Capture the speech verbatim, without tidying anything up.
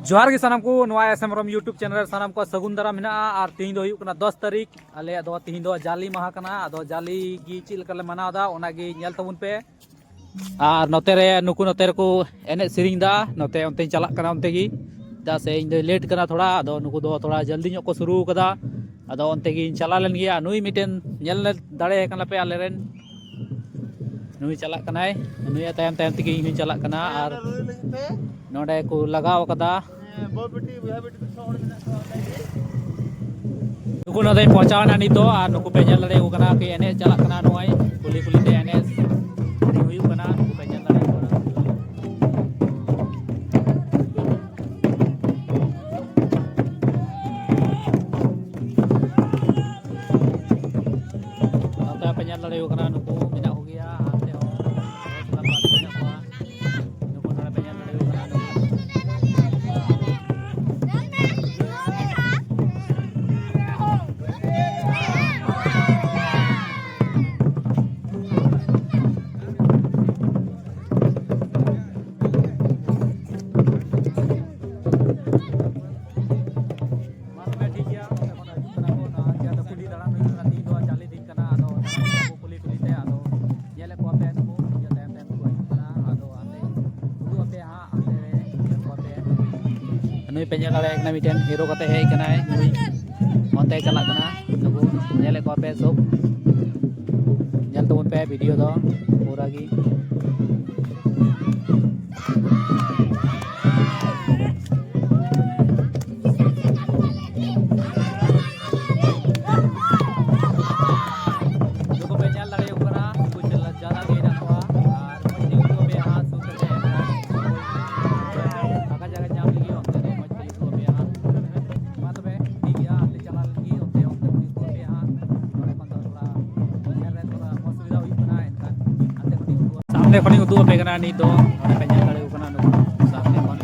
ᱡᱚᱦᱟᱨ ᱜᱮ ᱥᱟᱱᱟᱢ ᱠᱚ, ᱱᱚᱣᱟ S M ROM YouTube channel ᱨᱮ ᱥᱟᱱᱟᱢ ᱠᱚ ᱥᱟᱹᱜᱩᱱ ᱫᱟᱨᱟᱢ ᱢᱮᱱᱟᱜᱼᱟ᱾ ᱟᱨ ᱛᱮᱦᱮᱧ ᱫᱚ ᱦᱩᱭᱩᱜ ᱠᱟᱱᱟ ᱫᱚᱥ ᱛᱟᱹᱨᱤᱠᱷ, ᱟᱞᱮᱭᱟᱜ ᱫᱚ ᱛᱮᱦᱮᱧ ᱫᱚ ᱡᱟᱞᱮ ᱢᱟᱦᱟ ᱠᱟᱱᱟ᱾ ᱟᱫᱚ ᱡᱟᱞᱮ ᱜᱮ ᱪᱮᱫ ᱞᱮᱠᱟ ᱞᱮ ᱢᱟᱱᱟᱣ ᱮᱫᱟ, ᱚᱱᱟ ᱜᱮ ᱧᱮᱞ ᱛᱟᱵᱚᱱ ᱯᱮ᱾ ᱟᱨ ᱱᱚᱛᱮ ᱨᱮ ᱱᱩᱠᱩ ᱱᱚᱛᱮ ᱨᱮᱠᱚ ᱮᱱᱮᱡ ᱥᱮᱨᱮᱧ ᱮᱫᱟ, ᱱᱚᱛᱮ ᱚᱱᱛᱮᱧ ᱪᱟᱞᱟᱜ ᱠᱟᱱᱟ ᱚᱱᱛᱮ ᱜᱮ, ᱪᱮᱫᱟᱜ ᱥᱮ ᱤᱧ ᱫᱚ ᱞᱮᱴ ᱠᱟᱱᱟ ᱛᱷᱚᱲᱟ᱾ ᱟᱫᱚ ᱱᱩᱠᱩ ᱫᱚ ᱛᱷᱚᱲᱟ ᱡᱚᱞᱫᱤ ᱧᱚᱜ ᱠᱚ ᱥᱩᱨᱩ ᱠᱟᱫᱟ, ᱟᱫᱚ ᱚᱱᱛᱮ ᱜᱤᱧ ᱪᱟᱞᱟᱣ ᱞᱮᱱ ᱜᱮᱭᱟ᱾ ᱱᱩᱭ ᱢᱤᱫᱴᱮᱱ ᱧᱮᱞ ᱫᱟᱲᱮᱭᱟᱭ ᱠᱟᱱᱟ ᱯᱮ ᱟᱞᱮ ᱨᱮᱱ, ᱱᱩᱭ ᱪᱟᱞᱟᱜ ᱠᱟᱱᱟᱭ, ᱱᱩᱭᱟᱜ ᱛᱟᱭᱚᱢ ᱛᱟᱭᱚᱢ ᱛᱮᱜᱮ ᱤᱧ ᱦᱚᱸᱧ ᱪᱟᱞᱟᱜ ᱠᱟᱱᱟ᱾ ᱟᱨ ᱱᱚᱰᱮ ᱠᱚ ᱞᱟᱜᱟᱣ ᱠᱟᱫᱟ᱾ ᱦᱮᱸ, ᱵᱟᱹᱦᱩ ᱵᱤᱴᱤ, ᱵᱚᱭᱦᱟ ᱵᱤᱴᱤ ᱛᱟᱠᱚ ᱥᱟᱶ ᱚᱸᱰᱮ ᱢᱮᱱᱟᱜ ᱠᱚᱣᱟ, ᱚᱸᱰᱮ ᱜᱮ᱾ ᱱᱩᱠᱩ ᱱᱚᱰᱮᱧ ᱯᱳᱣᱪᱷᱟᱣ ᱮᱱᱟ ᱱᱤᱛᱚᱜ, ᱟᱨ ᱱᱩᱠᱩ ᱯᱮ ᱧᱮᱞ ᱫᱟᱲᱮᱭᱟᱠᱚ ᱠᱟᱱᱟ ᱠᱤ ᱮᱱᱮᱡ ᱪᱟᱞᱟᱜ ᱠᱟᱱᱟ, ᱱᱚᱜᱼᱚᱭ ᱠᱩᱞᱦᱤ ᱠᱩᱞᱦᱤ ᱛᱮ ᱮᱱᱮᱡ ᱦᱩᱭᱩᱜ ᱠᱟᱱᱟ, ᱱᱩᱠᱩ ᱯᱮ ᱧᱮᱞ ᱫᱟᱲᱮᱭᱟᱠᱚ ᱠᱟᱱᱟ᱾ ᱱᱚᱛᱮ ᱯᱮ ᱧᱮᱞ ᱫᱟᱲᱮᱭᱟᱠᱚ ᱠᱟᱱᱟ, ᱱᱩᱠᱩ ᱢᱮᱱᱟᱜ ᱠᱚᱜᱮᱭᱟ, ᱦᱟᱱᱛᱮ ᱦᱚᱸ ᱢᱮᱱᱟᱜ ᱠᱚᱣᱟ᱾ ᱱᱩᱠᱩ ᱱᱚᱰᱮ ᱯᱮ ᱧᱮᱞ ᱫᱟᱲᱮᱭᱟᱠᱚ ᱠᱟᱱᱟ, ᱱᱩᱠᱩ᱾ ᱢᱟ ᱛᱚᱵᱮ ᱴᱷᱤᱠ ᱜᱮᱭᱟ, ᱚᱸᱰᱮ ᱠᱷᱚᱱ ᱦᱤᱡᱩᱜ ᱠᱟᱱᱟ ᱠᱚ, ᱱᱚᱣᱟ ᱡᱟᱦᱟᱸ ᱫᱚ ᱠᱩᱞᱦᱤ ᱫᱟᱬᱟᱱ ᱦᱩᱭᱩᱜ ᱠᱟᱱᱟ, ᱛᱮᱦᱮᱧ ᱫᱚ ᱡᱟᱞᱮ ᱫᱤᱱ ᱠᱟᱱᱟ, ᱟᱫᱚ ᱫᱟᱬᱟᱱ ᱠᱟᱱᱟ ᱠᱚ ᱠᱩᱞᱦᱤ ᱠᱩᱞᱦᱤ ᱛᱮ, ᱟᱫᱚ ᱧᱮᱞᱮᱫ ᱠᱚᱣᱟ ᱯᱮ ᱱᱩᱠᱩ, ᱤᱧᱟᱹᱜ ᱛᱟᱭᱚᱢ ᱛᱟᱭᱚᱢ ᱛᱮᱠᱚ ᱦᱤᱡᱩᱜ ᱠᱟᱱᱟ, ᱟᱫᱚ ᱦᱟᱱᱛᱮ ᱩᱫᱩᱜ ᱟᱯᱮ ᱦᱟᱸᱜ, ᱦᱟᱱᱛᱮ ᱨᱮ ᱧᱮᱞ ᱠᱚᱣᱟ ᱯᱮ᱾ ᱱᱩᱭ ᱯᱮ ᱧᱮᱞ ᱫᱟᱲᱮᱭᱟᱭ ᱠᱟᱱᱟ, ᱢᱤᱫᱴᱮᱱ ᱦᱤᱨᱳ ᱠᱟᱛᱮ ᱦᱮᱡ ᱠᱟᱱᱟᱭ, ᱱᱩᱭ ᱚᱱᱛᱮ ᱪᱟᱞᱟᱜ ᱠᱟᱱᱟ, ᱱᱩᱠᱩ ᱧᱮᱞᱮᱫ ᱠᱚᱣᱟ ᱯᱮ ᱥᱚᱵ, ᱧᱮᱞ ᱛᱟᱵᱚᱱ ᱯᱮ ᱵᱷᱤᱰᱤᱭᱳ ᱫᱚ ᱯᱩᱨᱟᱹ ᱜᱮ᱾ ᱱᱩᱠᱩ ᱯᱮ ᱧᱮᱞ ᱫᱟᱲᱮᱭᱟᱠᱚ ᱠᱟᱱᱟ, ᱩᱱᱠᱩ ᱪᱮᱫ ᱡᱟᱫᱟ ᱜᱮ ᱦᱮᱱᱟᱜ ᱠᱚᱣᱟ᱾ ᱟᱨ ᱢᱚᱡᱽ ᱛᱮ ᱩᱫᱩᱜ ᱟᱯᱮ ᱦᱟᱸᱜ ᱥᱩᱨ ᱠᱟᱛᱮ ᱯᱷᱟᱸᱠᱟ ᱡᱟᱭᱜᱟ ᱧᱟᱢ ᱞᱟᱹᱜᱤᱫ ᱚᱱᱛᱮ ᱨᱮ ᱢᱚᱡᱽ ᱛᱮ ᱩᱫᱩᱜ ᱟᱯᱮ ᱦᱟᱸᱜ᱾ ᱢᱟ ᱛᱚᱵᱮ ᱴᱷᱤᱠ ᱜᱮᱭᱟ, ᱟᱞᱮ ᱪᱟᱞᱟᱣ ᱞᱮᱱ ᱜᱮ ᱚᱱᱛᱮ, ᱚᱱᱛᱮ ᱠᱷᱚᱱ ᱩᱫᱩᱜ ᱟᱯᱮ ᱦᱟᱸᱜ᱾ ᱱᱚᱰᱮ ᱠᱷᱚᱱ ᱫᱚ ᱛᱷᱚᱲᱟ ᱧᱮᱞ ᱨᱮ ᱛᱷᱚᱲᱟ ᱚᱥᱩᱵᱤᱫᱷᱟ ᱦᱩᱭᱩᱜ ᱠᱟᱱᱟ, ᱮᱱᱠᱷᱟᱱ ᱦᱟᱱᱛᱮ ᱠᱷᱚᱱᱤᱧ ᱩᱫᱩᱜ, ᱥᱟᱢᱱᱮ ᱠᱷᱚᱱᱤᱧ ᱩᱫᱩᱜ ᱟᱯᱮ ᱠᱟᱱᱟ᱾ ᱱᱤᱛ ᱫᱚ ᱱᱚᱰᱮ ᱯᱮ ᱧᱮᱞ ᱫᱟᱲᱮᱭᱟᱠᱚ ᱠᱟᱱᱟ, ᱱᱩᱠᱩ ᱥᱟᱢᱱᱮ ᱠᱷᱚᱱ᱾